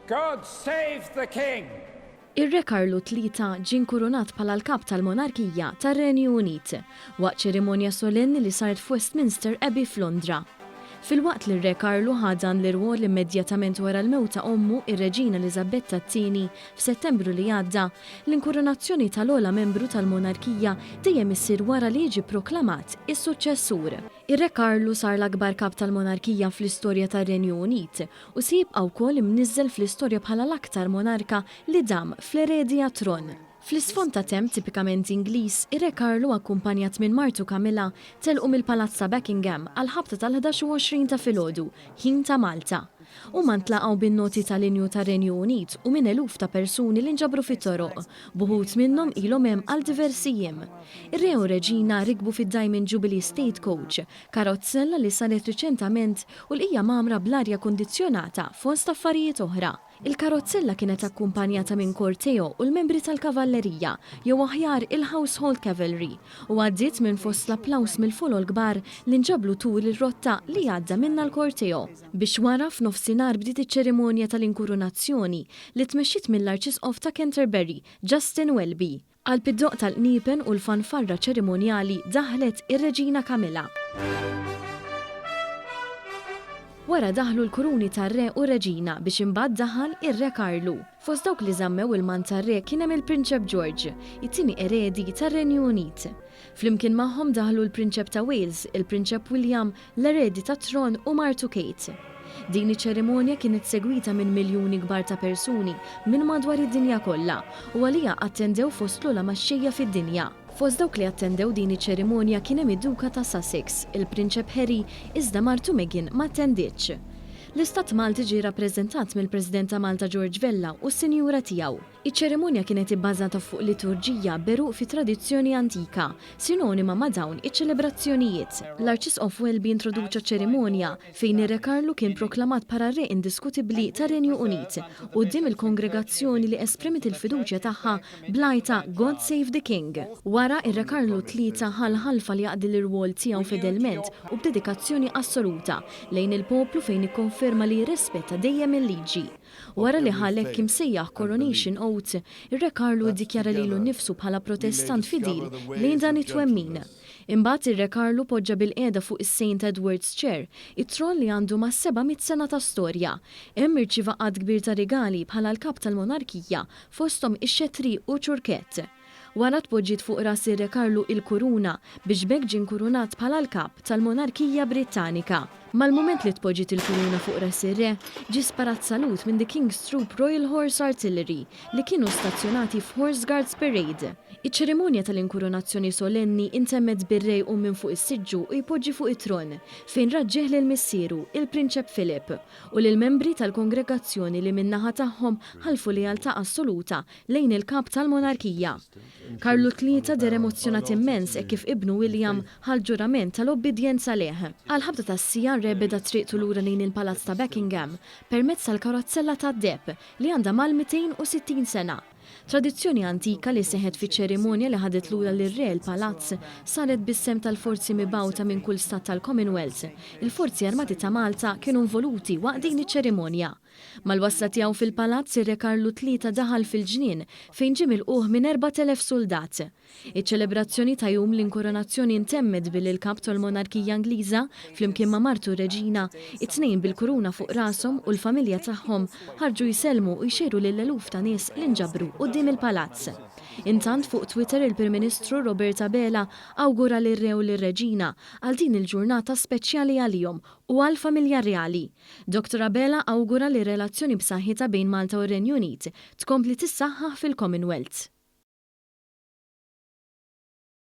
God save the King! Ir-Re Karlu Tlieta ġie nkurunat bħala l-Kap tal-Monarkija tar-Renju Unit waqt ċerimonja solenni li saret f'Westminster Abbey f'Londra. Filwaqt li r-Re Karlu ħa dan l-irwol immedjatament wara l-mewt ta' ommu, ir-Reġina Eliżabetta t-Tieni, f'Settembru li għadda, l-inkurunazzjoni tal-ogħla membru tal-monarkija dejjem issir wara li jiġi pproklamat is-suċċessur. Ir-Re Karlu sar l-akbar kap tal-monarkija fl-istorja tar-Renju Unit u se jibqa' wkoll imniżżel fl-istorja bħala l-aktar monarka li dam fl-eredi għat-tron. Fl-isfond ta' temp tipikament Ingliż, ir-Re Karlu akkumpanjat minn martu Camilla telqu mill-Palazz ta' Buckingham għall-ħabta tal-11:20 ta' filgħodu, ħin ta' Malta. Huma ntlaqgħu bin-noti tal-inju tar-Renju Unit u minn eluf ta' persuni li nġabru fit-toroq, b'uħud minnhom ilhom hemm għal diversi jiem. Ir-Re u r-Reġina rikbu fid-Diamond Jubilee State Coach, karozzella li saret riċentament u li hija mgħammra bl-arja kundizzjonata fost affarijiet oħra. Il-karozzella kienet akkumpanjata minn korteo u l-membri tal-kavallerija, jew aħjar il-Household Cavalry, u għaddiet minn fost l-applaws mill-folol kbar li nġablu tul ir-rotta li għadda minnha l-korteo. Biex wara f'nofsinhar bdiet iċ-ċerimonja tal-inkurunazzjoni li tmexxiet mill-Arċisqof ta' Canterbury, Justin Welby. Qalb id-doqq tal-qniepen u l-fanfarra ċerimonjali daħlet ir-Reġina Camilla. Wara daħlu l-kuruni tar-Re u r-Reġina biex imbagħad daħal ir-Re Karlu. Fost dawk li żammew il-mant tar-Re kien hemm il-Prinċep George, it-tieni eredi tar-Renju Unit. Flimkien magħhom daħlu l-Prinċep ta' Wales, il-Prinċep William, l-eredi tat-tron u martu Kate. Din iċ-ċerimonja kienet segwita minn miljuni kbar ta' persuni minn madwar id-dinja kollha u għaliha attendew fost l-ogħla mexxejja fid-dinja. Fost dawk li attendew din iċ-ċerimonja kien hemm id-Duka ta' Sussex, il-Prinċep Harry, iżda martu Meghan ma attendietx. L-Istat Malti ġie rappreżentat mill-President ta' Malta George Vella u s-Sinjura tiegħu. Iċ-ċerimonja kienet ibbażata fuq liturġija b'għeruq fit-tradizzjoni antika, sinonima ma' dawn iċ-ċelebrazzjonijiet. L-Arċisqof Welby introduċa ċ-ċerimonja, fejn ir-Re Karlu kien proklamat bħala r-Re indiskutibbli tar-Renju Unit, quddiem il-kongregazzjoni li esprimiet il-fiduċja tagħha bl-għajta God Save the King. Wara, ir-Re Karlu Tlieta ħa l-ħalfa li jaqdi l-irwol tiegħu fedelment u b'dedikazzjoni assoluta lejn il-poplu fejn ikkonferma li jirrispetta dejjem il-liġi. Wara li ħa l-hekk imsejjaħ Coronation Oath, ir-Re Karlu iddikjara lilu nnifsu bħala Protestant fidil lejn dan it-twemmin. Imbagħad ir-Re Karlu poġġa bilqiegħda fuq is-Saint Edward's Chair, it-tron li għandu mas-700 sena ta' storja. Hemm irċieva għadd kbir ta' rigali bħala l-kap tal-monarkija, fosthom ix-xettri u ċurkett. Wara tpoġġiet fuq ras ir-Re Karlu il-kuruna biex b'hekk ġie nkurunat bħala l-Kap tal-Monarkija Brittanika. Mal-mument li tpoġġiet il-kuruna fuq ras ir-Re, ġie sparat salut minn The King's Troop Royal Horse Artillery li kienu stazzjonati f'Horse Guards Parade. Iċ-ċerimonja tal-inkurunazzjoni solenni intemmet bir-Re jqum minn fuq is-siġġu u jpoġġi fuq it-tron, fejn raġġieh lil missieru, il-Prinċep Philip, u lill-membri tal-kongregazzjoni li min-naħa tagħhom ħalfu lealtà assoluta lejn il-kap tal-monarkija. Karlu Tlieta deher emozzjonat immens hekk kif ibnu William ħa l-ġurament tal-obbidjenza lejh. Għall-ħabta tas-siegħa r-re beda triqtu lura lejn il-Palazz ta' Buckingham permezz tal-karozzella tad-deheb li għandha mal-260 sena. Tradizzjoni antika li seħħet fiċ-ċerimonja li ħadet lura lir-re l-palazz saret bis-sehem tal-forzi mibgħuta minn kull stat tal-Commonwealth. Il-Forzi Armati ta' Malta kienu involuti waqt din iċ-ċerimonja. Mal-wasla tiegħu fil-palazz, ir-Re Karlu Tlieta daħal fil-ġnien fejn ġie milqugħ minn 4,000 suldat. Iċ-ċelebrazzjoni ta' jum l-inkoronazzjoni ntemmet billi l-Kap tal-Monarkija Ingliża, flimkien ma' martu r-Reġina, it-tnejn bil-kuruna fuq rashom u l-familja tagħhom, ħarġu jsellmu u jxejru lill-eluf ta' nies li nġabru quddiem il-palazz. Intant fuq Twitter il-Prim Ministru Robert Abela awgura lir-Re u lir-Reġina għal din il-ġurnata speċjali għalihom u għall-familja rjali. Dottor Abela awgura li r-relazzjoni b'saħħitha bejn Malta u r-Renju Unit tkompli tissaħħaħ fil-Commonwealth.